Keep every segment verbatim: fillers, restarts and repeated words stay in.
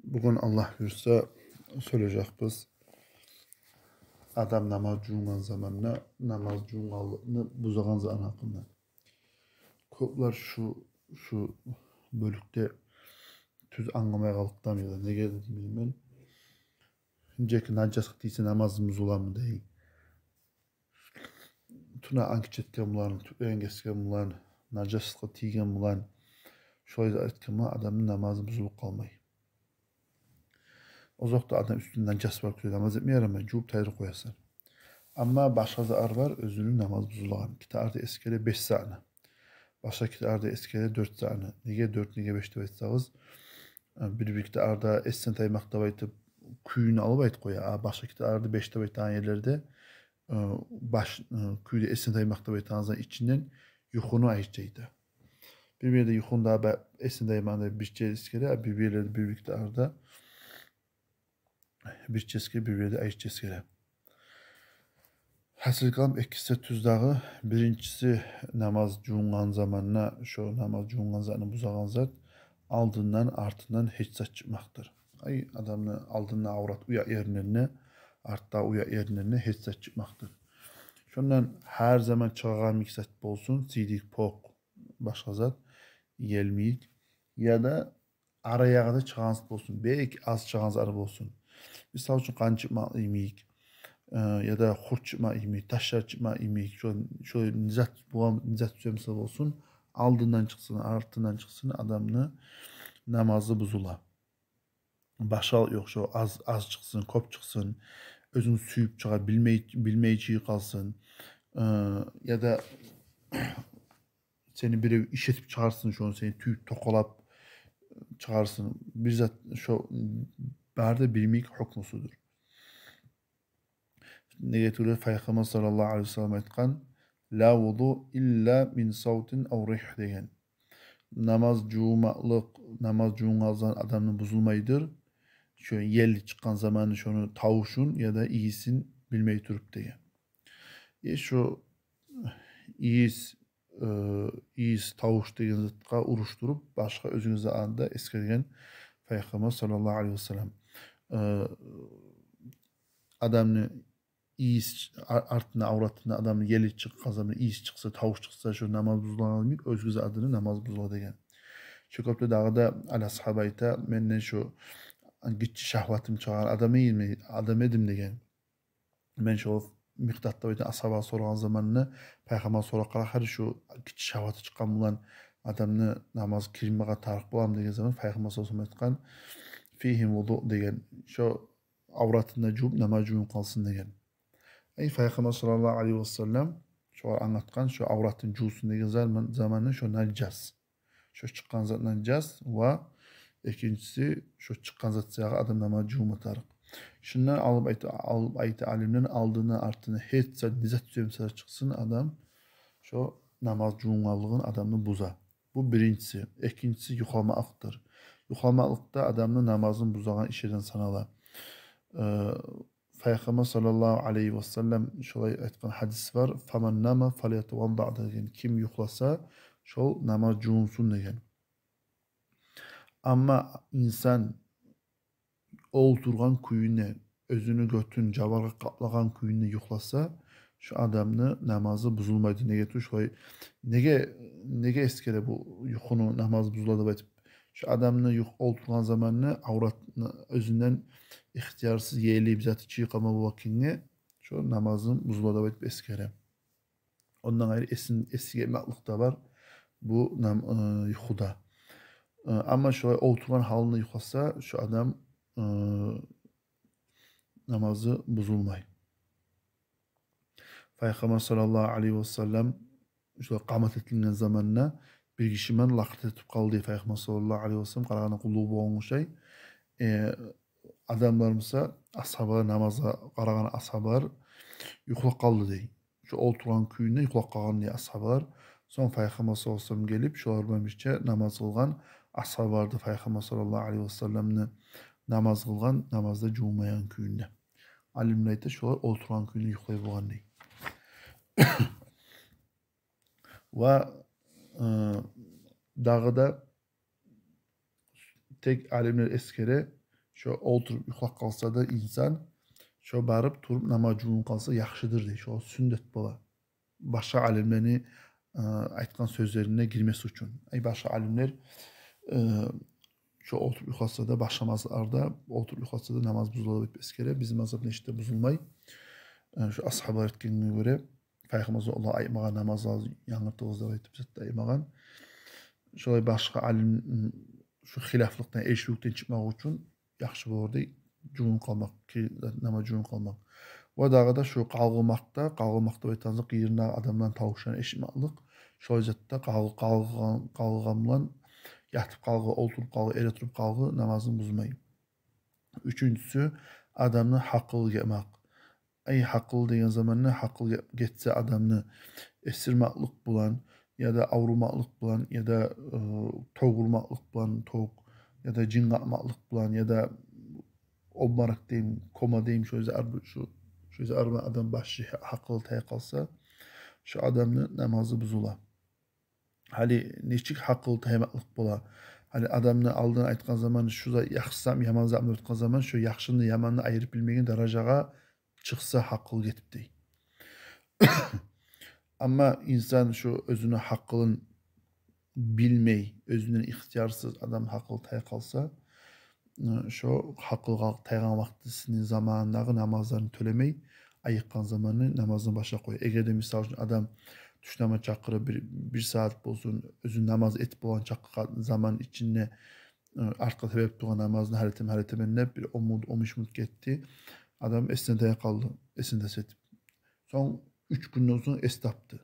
Бугюн, Аллагь буюрса, сёйлежекбиз адам намаз жувунгъан заманда намаз жувунгъанлыкъны бузагъан затны гьакъында. Кёплер шу, шу бёлюкде тюз англамай къалгъандыр, неге десем, билмеймен. Инжеки нажасгъа тийсе намазым бузуламы дей. Тюнегюн анги этген булан, тюпегин гесген булан, нажасгъа тийген булан, шолай зат этген булан адамны намазы бузулуп къалмай. Озокъда, адам уьстюнде нажас бар кюйде намаз этме ярамай, жувуп тайдырып къоясан. Амма башгъа затлар бар, оьзюню намазы бузулагъан. Китапларда эсгере беш затны. Башгъа китапларда эсгере дёрт затны. Неге дёрт, неге беш деп айтсагъыз, э, бир-бир китапларда эсден таймакъ деп айтып, кюйню алып айтып къоя. А башгъа китапларда беш деп айтагъан ерлерде, э, баш, э, кюйде эсден таймакъ деп айтагъан затны ичинден юхуну айрыча айта. Бир-бир ерде юхуну да ба-, эсден таймакъны да бирче эсгере, а бир-бир ерлерде, бир-бир китапларда бирче эсгере, бир-бир ерде айрыча эсгере. Гьасили калам, экиси де тюз дагъы. Биринчиси, намаз жувунгъан заманда шо намаз жувунгъан затны бузагъан зат — алдындан, артындан гьеч зат чыкъмакъдыр. Ай, адамны алдында аврат уя еринден де, артда уя еринден де гьеч зат чыкъмакъдыр. Шондан гьар заман чыгъагъан йимик зат болсун, сийдик, покъ, башгъа зат, ел-мийик, яда ара-ягъы да чыгъагъан зат болсун, бек аз чыгъагъан зат болсун. Мисал учун, къан чыкъмакъ йимик, э, яда хурт чыкъмакъ йимик, ташлар чыкъмакъ йимик, шо, шо не зат болгъан, не зат тюземсе болсун, алдындан чыкъсын, артындан чыкъсын, адамны намазы бузула. Башгъа ёкъ, шо аз, аз чыкъсын, кёп чыкъсын, оьзюнг сююп чыгъа билмей, билмей чыгъып къалсын, э, яда сени бирев иш этип чыгъарсын, шону сени тюйюп, токъалап чыгъарсын. Бир зат, шо бары да бир йимик гьукмусудур. Неге тюгюл де Пайхаммар саллаллагьу алайгьи ва саллам айтгъан: «Ла вузу илла мин савтин ав ригь», — деген. Намаз жувунмакълыкъ, намаз жувунгъан заман адамны бузулмайдыр, шо ел чыкъгъан заманы шону тавушун яда ийисин билмей туруп деген. Э, шо ийис, э, ийис, тавуш деген затгъа урушдуруп, башгъа оьзюнг де анда эсгерген Пайхаммар саллаллагьу алайгьи ва саллам, э, адамны ийис, а-, артында, авратында адамны ели чыкъгъан заман ийис чыкъса, тавуш чыкъса, шо намаз бузулагъан йимик, оьзге затны намаз бузула деген. Шо кёпде дагъы да Али асгьаба айта: «Менден шо гиччи шагьватым чыгъагъан адам эдим, адам эдим», — деген. Мен шо Микъдад деп айтагъан асгьабагъа сорагъан заманны, Пайхаммар сорап къарагъан, шо гиччи шагьваты чыкъгъан булан адамны намаз кирмеге тарыкъ боламы деген заман, Пайхаммар саллаллагьу алайгьи ва саллам айтгъан: «Фигьи вузу», — деген. Шо авратында жувуп, намаз жувунуп къалсын деген. Ай, Пайхаммар саллаллагьу алайгьи ва саллам шогъар англатгъан, шо авратын жувсун деген заман, заманы шо нажас. Шо чыкъгъан зат нажас ва экинчиси, шо чыкъгъан зат саягъа адам намаз жувма тарыкъ. Шундан алып айта, алып айта алимлер, алдына, артына гьеч зат, не зат тюземсе чыкъсын, адам шо намаз жувунгъанлыгъын адамны буза. Бу биринчиси. Экинчиси юхламакълыкъдыр. Юхламакълыкъ да адамны намазын бузагъан ишлерден санала. Э, Пайхаммар саллаллагьу алайгьи ва саллам шолай айтгъан гьадис бар: «Фаман нама фалятавадда», — деген. Ким юхласа, шол намаз жувунсун деген. Амма инсан олтургъан кюйюнде, оьзюню гётюн жабаргъа къаплагъан кюйюнде юхласа, шо адамны намазы бузулмайды. Неге тюгюл шолай, неге, неге эсгере бу юхуну намазы бузула деп айтып? Шо адамны юх-, олтургъан заманны авратны оьзюнден ихтиярсыз ели, бир заты чыгъып къалма болагъангъа, шо намазы бузула деп айтып эсгере. Ондан къайры эсин, эсине гелмеклик де бар бу нам-, э, юхуда. Э, амма шолай олтургъан гьалында юхласа, шо адам, э, намазы бузулмай. Пайхаммар саллаллагьу алайгьи ва саллам шолай къамат этилген заманда бир гиши ман лакъыр этип къалды дей Пайхаммар саллаллагьу алайгьи ва саллам, къарагъанда къуллугъу болгъан ошай. Э, адамлар буса, асгьабалар, намазгъа къарагъан асгьабалар юхлап къалды дей. Шо олтургъан кюйюнде юхлап къалгъан дей асгьабалар. Сонг Пайхаммар саллаллагьу алайгьи ва саллам гелип, шолар булан бирче намаз къылгъан, асгьабалар да Пайхаммар саллаллагьу алайгьи ва салламны намаз къылгъан, намазда жувунмайгъан кюйюнде. Алимлер айта, шолар олтургъан кюйюнде юхлай болгъан дей. Ва, э, дагъы да тек алимлер эсгере, Шо олтуруп юхлап къалса да инсан, шо барып туруп намаз жувунуп къалса яхшыдыр дей. Шо сюннет бола. Башгъа алимлени, э, айтгъан сёзлерине гирмес учун. Ай, башгъа алимлер, э, шо олтуруп юхласа да, башгъа мазгьапларда олтуруп юхласа да намаз бузула деп эсгере. Бизин мазгьап нечик де бузулмай. Э, шо асгьабалар этгенге гёре, Пайхаммар саллаллагьу алайгьи ва саллам айтмагъан намазлар янгыртыгъыз деп айтып зат да айтмагъан. Шолай башгъа алим, м, шо хилафлыкъдан, эришивлюкден чыкъмакъ учун яхшы болур дей, жувунуп къалмакъ, ки, намаз жувунуп къалмакъ. Ва дагъы да шо къалгъымакъда, къалгъымакъда айтагъаныбыз къырыйындагъы адамланы тавушларын эшитмеклик, шолай затда къалгъы-, къалгъыгъан, къалгъыгъан булан ятып къалгъы, олтуруп къалгъы, эретуруп къалгъы намазны бузмай. Уьчюнчюсю, адамны гьакъылы гетмек. Ай, гьакъылы деген заманны, гьакъылы ге-, гетсе адамны эсирмеклик булан, яда аврумакълыкъ булан, яда, э, тёгюлмеклик булан, тёк, яда жин къатмакълыкъ булан, яда обморок дейми, кома дейми, шо зат ар-, шо, шо зат арман адам башы, гьакъылы тайып къалса, шо адамны намазы бузула. Гьали нечик гьакъылы таймакълыкъ бола? Гьали адамны алдын айтгъан заман, шо зат яхшы затмы, яман затмы деп айтгъан заман, шо яхшыны, яманны айырып билмеген даражагъа чыкъса, гьакъылы гетип дей. Амма инсан шо оьзюню гьакъылын билмей, оьзюнден ихтиярсыз адам гьакъылы тайып къалса, шо гьакъылы тайгъан вакътисини заманындагъы намазларын тёлемей, айыкъгъан заманны намазын башлап къоя. Эгер де, мисал учун, адам тюш намаз чакъырып, бир, бир сагьат болсун, оьзю намаз этип болгъан чакъы заман ичинде, э, артгъа теберип тургъан намазны гьали этемен, гьали этемен деп, бир он минут, он беш минут гетди. Адам эсинден тайып къалды, эсинден тайып. Сонг уьч гюнден сонг эс тапды.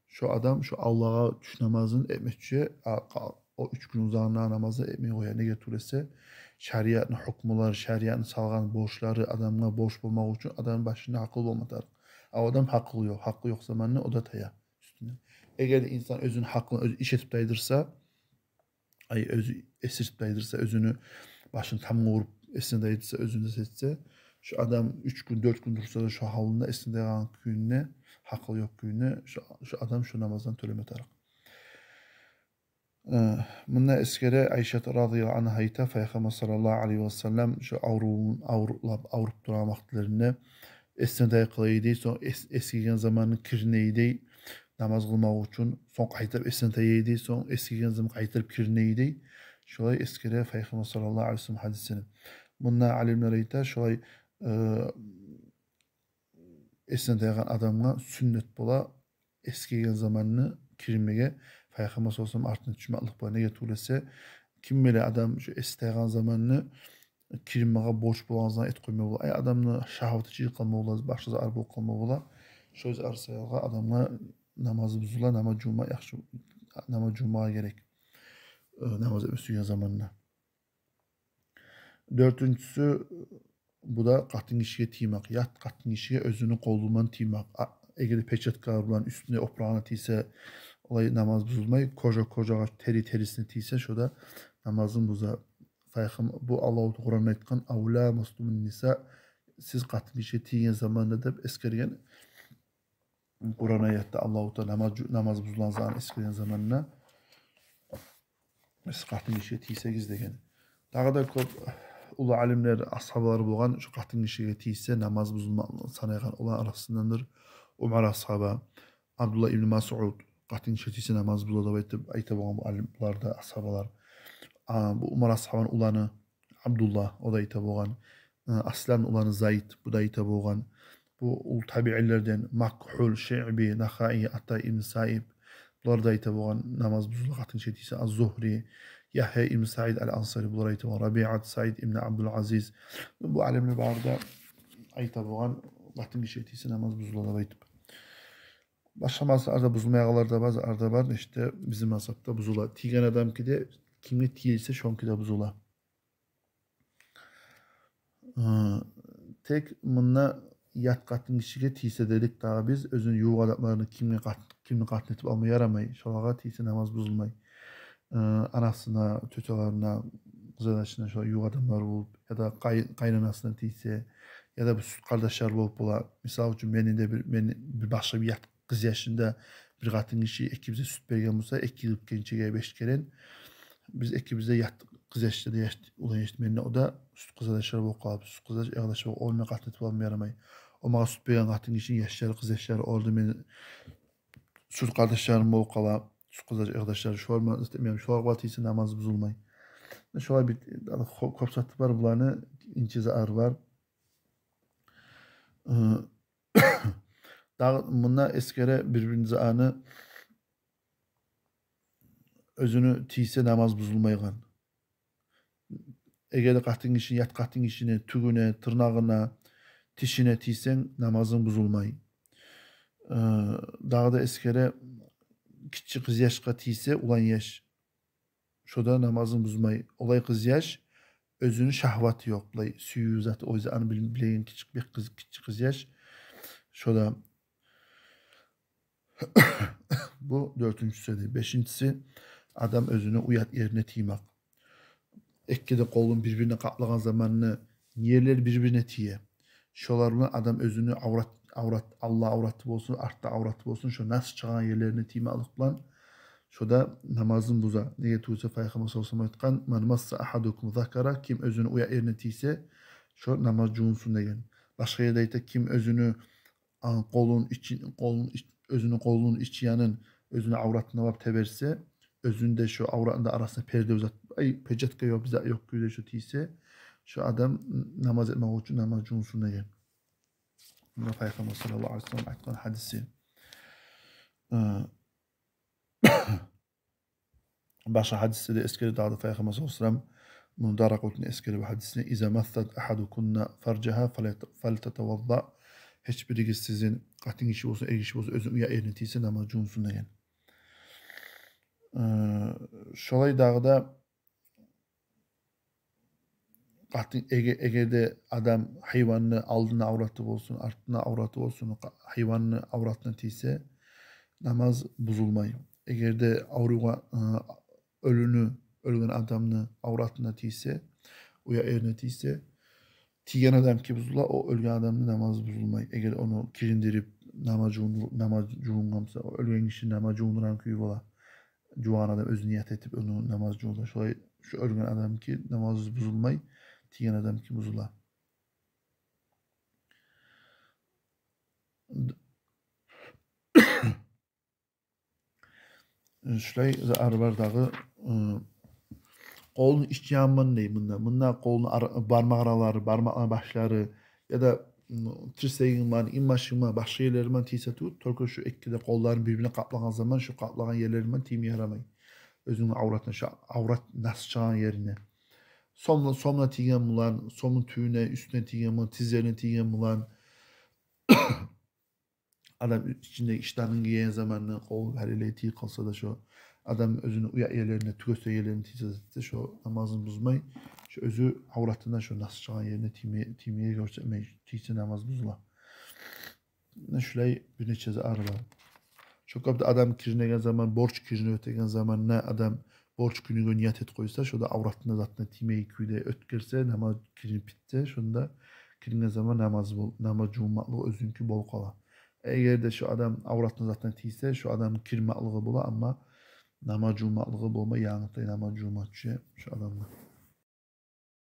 Шо адам шо алдагъы тюш намазын этмек учун, а, къа-, о уьч гюн узагъындагъы намазын этмей къоя. Неге тюгюл эсе, шариатны гьукмулары, шариатны салгъан борчлары адамгъа борч болмакъ учун адамны башында гьакъыл болма тарыкъ. А о адам гьакъылы ёкъ, гьакъылы ёкъ заманны о да тая уьстюнден. Эгер инсан оьзюню гьакъылын оьзю иш этип тайдырса, ай, оьзю эсиртип тайдырса, оьзюню башын тамгъа уруп, эсинден тайдырса, оьзюню де этсе, шо адам уьч гюн, дёрт гюн турса да шо гьалында, эсинден тайгъан кюйюнде, гьакъылы ёкъ кюйюнде, шо, шо адам шо намаздан тёлеме тарыкъ. Э, мунда эсгере Айшат радияллагьу анга айта, Пайхаммар саллаллагьу алайгьи ва саллам шо аврувун, аврулап, авруп турагъан вакътилеринде эсинден тайып къала эди, сонг эс-, эс гелген заманны кирине эди, намаз къылмакъ учун, сонг къайтарып эсинден тая эди, сонг эс гелген заман къайтарып кирине эди. Шолай эсгере Пайхаммар саллаллагьу алайгьи ва саллам гьадисин. Мунда алимлер айта, шолай, э, эсинден тайгъан адамгъа сюннет бола эс гелген заманны киринмеге, Пайхаммар саллаллагьу алайгьи ва саллам артына тюшмеклик бола. Неге тюгюл эсе, ким биле адам шо эс тайгъан заманны киринмеге борч болгъан заман этип къойма бола. Ай, адамны шагьваты чыгъып къалма бола, башгъа зат ар болуп къалма бола. Шо зат ар саялы адамны намазы бузула, намаз жувма яхшы, намаз жувма герек. Э, намаз этме сюйген заманына. Дёртюнчюсю, бу да къатын гишиге тиймек. Ят къатын гишиге оьзюню къолу булан тиймек. А, эгер де перчаткалар булан уьстюне, опурагъына тийсе, олай намаз бузулмай. Кожа кожагъа, тери терисине тийсе, шо да намазын буза. Пайхам-, бу Аллагьу Таала Къуранда айтгъан: «Ав ламастумун ниса», сиз къатын гишиге тийген заманда деп эсгерген. Къуран аятда Аллагьу Таала намаз жу-, намаз бузулгъан затны эсгерген заманда, сиз къатын гишиге тийсегиз деген. Дагъы да кёп уллу алимлер, асгьабалар болгъан, шо къатын гишиге тийсе намаз бузулма санайгъан, оланы арасындандыр Умар асгьаба, Абдуллагь ибн Масъуд, къатын гишиге тийсе намаз бузула деп айтып айта болгъан бу алим, булар да, асгьабалар. А, бу Умар асгьабаны уланы Абдуллагь, о да айта болгъан. Э, Аслам уланы Зайд, бу да айта болгъан. Бу уллу табиинлерден Макгьул, Шиъби, Нахаи, Ата ибн Саиб, булар да айта болгъан, намаз бузула къатын гишиге тийсе. Аз-Зугьри, Ягья ибн Саид ал-Ансари, булар айта болгъан. Рабиат, Саид ибн Абдул Азиз. Бу алимлер бары да айта болгъан, къатын гишиге тийсе намаз бузула деп айтып. Башгъа мазгьапларда бузулмайгъанлар да бар, бар да бар. Иште бизин мазгьапда бузула. Тийген адамныки де, кимге тийилсе, шонуки де бузула. Э, тек мунда ят къатын гишиге тийсе дедик дагъы биз, оьзюню ювукъ адамларына, кимге къат-, кимни къатын этип алма ярамай, шолагъа тийсе намаз бузулмай. Э, анасына, тётяларына, къызардашына, шолай ювукъ адамлар болуп, яда къай-, къайнанасына тийсе, яда бу сют къардашлар болуп бола. Мисал учун, мени де бир, мени бир башгъа бир ят къыз яшында бир къатын гиши экибизге сют берген болса, эки йыл генчеге беш керен, биз экибиз де ят къызъяшлар да, яш, улан яш да мени, о да сют къызардашлар болуп къалып, сют къызардаш, эркъардашлар болуп, оланы къатнашып болмай ярамай. О магъа сют берген къатынгишини яшлары, къызъяшлары, олар да мени сют къардашларым болуп къала, сют къызардаш, эркъардашлар, шолар булан зат этмеймен, шолар булан тийсе намаз бузулмай. Шолай бир, ана, кё-, кёп заты бар буланы, инче затлары бар. Э, дагъы мунда эсгере бир-бирин заны, оьзюню тийсе намаз бузулмайгъан. Эгер де къатынгишини, ят къатынгишини тюгюне, тырнагъына, тишине тийсенг, намазынг бузулмай. Э, дагъы да эсгере, гиччи къызъяшгъа тийсе, улан яш, шо да намазынг бузмай. Олай къызъяш, оьзюню шагьваты ёкъ, булай сююв заты, оьзю аны бил-, билеген гиччи, бек къыз, гиччи къызъяш, шо да. Бу дёртюнчюсю эди. Бешинчиси, адам оьзюню уят ерине тиймек. Эки де къолун бир-бирине къаплагъан заманны, ерлер бир-бирине тие. Шолар булан адам оьзюню аврат, аврат, алда авраты болсун, артда авраты болсун, шо нас чыгъагъан ерлерине тиймеклик булан, шо да намазын буза. Неге тюгюл де Пайхаммар саллаллагьу алайгьи ва саллам айтгъан: «Ман масса агьадукум закара», ким оьзюню уят ерине тийсе, шо намаз жувунсун деген. Башгъа ерде айта: ким оьзюню, а, къолун ичи, къолун ич-, оьзюню къолунун ичи янын оьзюню авратына барып теберсе, оьзюню де шо авратыны да арасына перде узат, ай, перчатка ёкъ, бир зат ёкъ кюйде шо тийсе, шо адам намаз этмек учун намаз жувунсун деген. Муна Пайхаммар саллаллагьу алайгьи ва саллам айтгъан гьадиси. Э, башгъа гьадисде де эсгере дагъы да Пайхаммар саллаллагьу алайгьи ва саллам, муну Даракъутни эсгере бу гьадисни: «Иза массат агьадукунна фаржагьа фалят-, фальтатавадда». Гьеч биригиз сизин къатынгиши болсун, эргиши болсун, оьзюню уят ерине тийсе, намаз жувунсун деген. Э, шолай дагъы да къатын, эге-, эгер де адам гьайванны алдына авраты болсун, артына авраты болсун, къа-, гьайванны авратына тийсе, намаз бузулмай. Эгер де авругъа, э, оьлюню, оьлген адамны авратына тийсе, уят ерине тийсе, тийген адамныки бузула, о оьлген адамны намазы бузулмай. Эгер ону кириндирип, намаз жувундур-, намаз жувунгъан буса, о оьлген гишини намаз жувундургъан кюй бола. Жувагъан адам оьзю ният этип, ону намаз жувунса, шолай шу оьлген адамныки намазы бузулмай, тийген адамныки бузула. Шулай затлар бар дагъы, ы, къолун ич янман дей мунда. Мунда къолну ар-, бармакъ аралары, бармакъланы башлары, яда, м, тирсегинг булан, инбашынг булан, башгъа ерлери булан тийсе тюгюл, только шу эки де къолларын бир-бирине къаплагъан заман, шу къаплагъан ерлери булан тийме ярамай. Оьзюнгню авратына, шу аврат нас чыгъагъан ерине. Сомну, сомну тийген булан, сомну тюбюне, уьстюне тийген булан, тизлерине тийген булан. Адам ичиндеги иштанын гийген заманда къол гьар ерине тийип къалса да, шо адам оьзюню уят ерлерине, тюгесек ерлерине тийсе де, шо намазын бузмай, шо оьзю авратына, шо нас чыгъагъан ерине тийме-, тиймеге гёрсетмей, тийсе намаз бузула. Муна шулай бир нече затлар бар. Шо кюйде адам киринеген заман, борч киринип этеген заманда адам борч кюйге ният этип къойса, шо да авратына, затына тиймей кюйде оьтгерсе, намаз киринип битсе, шонда киринген заман намаз бол-, намаз жувунмакълыгъы оьзюнюки болуп къала. Эгер де шо адам авратына, затына тийсе, шо адамны киринмакълыгъы бола, амма намаз жувунмакълыгъы болмай, янгыдан намаз жувунма тюше шо адамгъа.